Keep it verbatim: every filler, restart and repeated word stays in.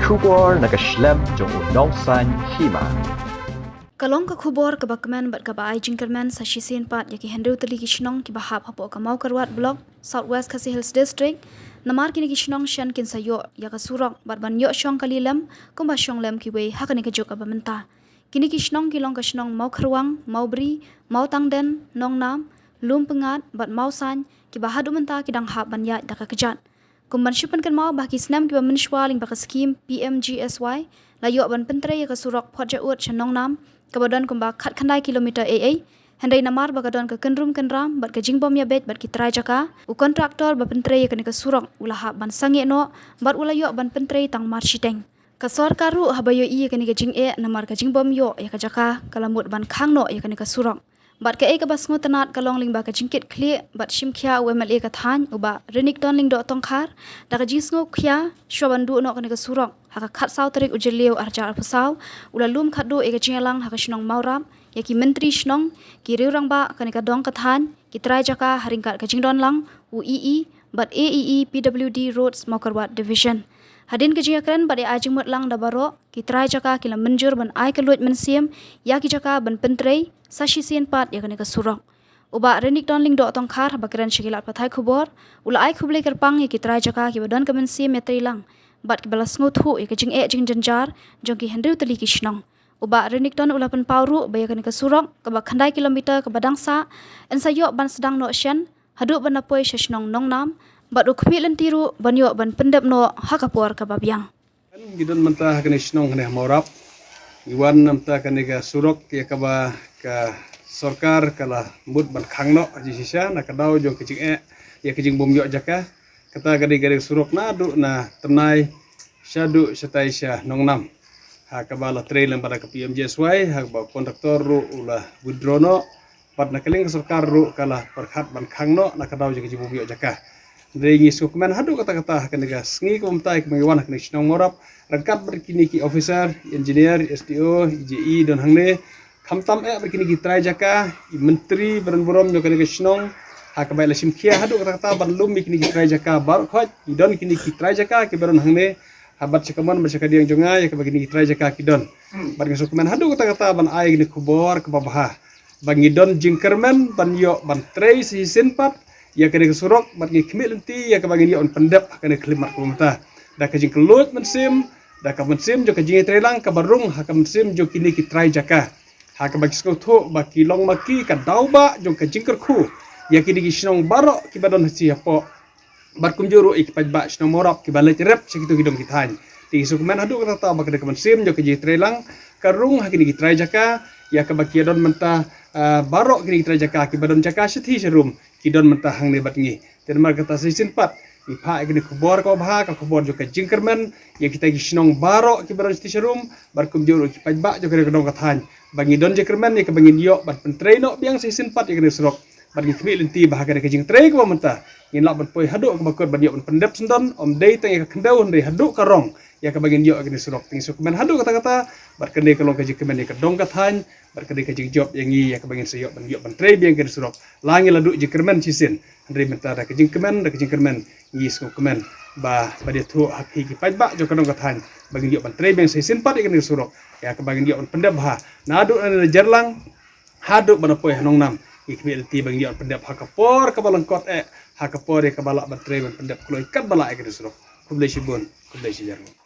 Khubor na ka shlem jong u nongsan hima. Ka long ka khubor kaba kmen bad kaba ai jingkyrmen sa shisien pat ïa ki hynriew tylli ki shnong kiba hap hapoh ka Mawkyrwat Block, South West Khasi Hills District. Namar kine ki shnong shen kin sa ïoh ïa ka surok bad ban ïoh shong kali lem kumba shong lem kiwei ha kane ka juk kaba mynta. Kine ki shnong ki long ka shnong Mawkyrwang, Mawbri, Mawtangden, Nongnam, Lumpyngat bad Mawsaiñ, kiba haduh mynta ki dang hap ban ïaid da ka kjat. Kum ban shu pynkynmaw ba ha ki snem kiba mynshuwa lyngba ka skhim P M G S Y la ïoh ban pyntrei ïa ka surok Phojaud sha Nongnam, kaba don kumba khatkhyndai kilometer eiei. Hynrei namar ba ka don ka kynrum kynram bad ka jingbym ïabeit bad ki trai jaka, u kontraktor ba pyntrei ïa kane ka surok u la hap ban sangeh noh bad u la ïoh ban pyntrei tang mar shiteng. Ka sorkar ruh haba ïohi ïa kane ka jingeh namar ka jingbym ïoh ïa ka jaka, ka la mut ban khang noh ïa kane ka surok. Bad kaei kaba sngewtynnat ka long lyngba ka jingkitkhlieh bad shimkhia u M L A ka thaiñ, u Bah Renikton Lyngdoh Tongkhar, da ka jingsngewkhia shuwa ban duh noh kane ka surok ha ka khatsaw tarik u Jylliew arhajar arphew saw, u la lum khatduh ïa ka jingïalang ha ka shnong Mawrap ïa ki myntri shnong, ki riew rangbah kane ka dong ka thaiñ, ki trai jaka ha ryngkat ka jingdonlang u E E bad A E E P W D Roads Mawkyrwat Division. Hadien ka jingïakren bad ïa ai jingmut lang da baroh, ki trai jaka ki la mynjur ban ai ka luid mynsiem ïa ki jaka ban pyntrei sa shisien pat ïa kane ka surok. U Bah Renikton Lyngdoh Tongkhar haba kren sha ki lad pathai khubor, u la ai khublei kyrpang ïa ki trai jaka kiba don ka mynsiem ïatreilang bad kiba la sngewthuh ïa ka jingeh jingjynjar jong ki hynriew tylli ki shnong. U Bah Renikton u la pynpaw ruh ba ïa kane ka surok kaba khyndai kilometer kaba dang sah yn sa ïoh ban sdang noh shen haduh ban da poi sha shnong Nongnam, bad u khmih lynti ruh ban ïoh ban pyndep noh ha ka por kaba biang. Ngi don mynta ha kane shnong kane ha Mawrap. Ngi wan mynta kane ka surok ïa kaba ka sorkar ka la mut ban khang noh ha jingshisha na ka daw jong ka jingeh ïa ka jingbym ïoh jaka. Kata ka dei ka dei surok naduh na Tnai shaduh shatai sha Nongnam. Ha kaba la trei lem bad ka P M G S Y, ha kaba kontraktor ruh u la withdraw noh. Bad na ka liang ka sorkar ruh ka la pyrkhat ban khang noh na ka daw jong ka jingbym ïoh jaka. Hynrei ngi sngewkmen haduh katta katta ha kane ka sngi kaba mynta kaba ngi wan ha kane shnong Mawrap ryngkat bad kine ki officer, engineer, S D O, E J E don hangne. Khamtam eh bad kine ki trai jaka, i myntri ba don burom jong kane ka shnong, ha kaba la shimkhia haduh katta katta ban lum ïa kine ki trai jaka baroh khoit, i don kine ki trai jaka kiba don hangne, ha bad sha kamon bad sha kadiang jong nga ïa kaba kine ki trai jaka ki don. Bad nga sngewkmen haduh katta katta ban ai kine khubor kaba bha ba ngi don jingkyrmen ban ïoh ban trei sa shisien pat ïa kane ka surok, bad ngi khmih lynti ïa kaba ngin ïoh ban pyndep ha kane ka khyllipmat kaba mynta da ka jingkylluid mynsiem, da ka mynsiem jong ka jingïatreilang kaba rung ha ka mynsiem jong kine ki trai jaka. Ha kaba ki sngewthuh ba ki long ma ki ka daw ba jong ka jingkyrkhu ïa kine ki shnong baroh kiba don ha shi hapoh. Bad kumjuh ruh ïa ki paidbah shnong Mawrap kiba leit rep sha kito ki dong ki thaiñ. Te ngi sngewkmen haduh katta katta ba ka dei ka mynsiem jong ka jingtreilang ka rung ha kine ki trai jaka, ïa kaba ki don mynta, ah, baroh kine ki trai jaka kiba don jaka shathie sharum ki don mynta hangne bad ngi. Te namar kata sa shisien pat ngi phah ïa kane ka khubor kaba bha, ka khubor jong ka jingkyrmen ïa kita ki shnong baroh kiba don shathie sharum, bad kumjuh ruh ki paidbah jong kane ka dong ka thaiñ, ba ngi don jingkyrmen ïa kaba ngin ïoh ban pyntrei noh biang sa shisien pat ïa kane ka surok. Bad ngi khmih lynti ba ha kane ka jingtrei kaba mynta ngin lah ban poi haduh kaba kut ban ïoh ban pyndep syndon, ym dei tang ïa ka khyndew hynrei haduh ka rong ïa kaba ngin ïoh ïa kane ka surok. Te ngi sngewkmen haduh katta katta, bad kane ka long ka jingkmen ïa ka dong ka thaiñ, bad kane ka jingjop ïa ngi ïa kaba ngin sa ïoh ban ïoh ban trei biang ïa kane ka surok. La ngi la duh jingkyrmen shisien, hynrei mynta da ka jingkmen, da ka jingkyrmen ngi sngewkmen ba, ba ïathuh ha phi ki paidbah jong ka dong ka thaiñ ba ngin ïoh ban trei biang sa shisien pat ïa kane ka surok, ïa kaba ngin ïoh ban pyndep bha naduh na Jerlang haduh ban da poi ha Nongnam. Ngi khmih lynti ba ngin ïoh ban pyndep ha ka por kaba lyngkot eh, ha ka por ïa kaba lah ban trei ban pyndep kloi katba lah ïa kane ka surok. Khublei shibun, khublei shihajar nguh.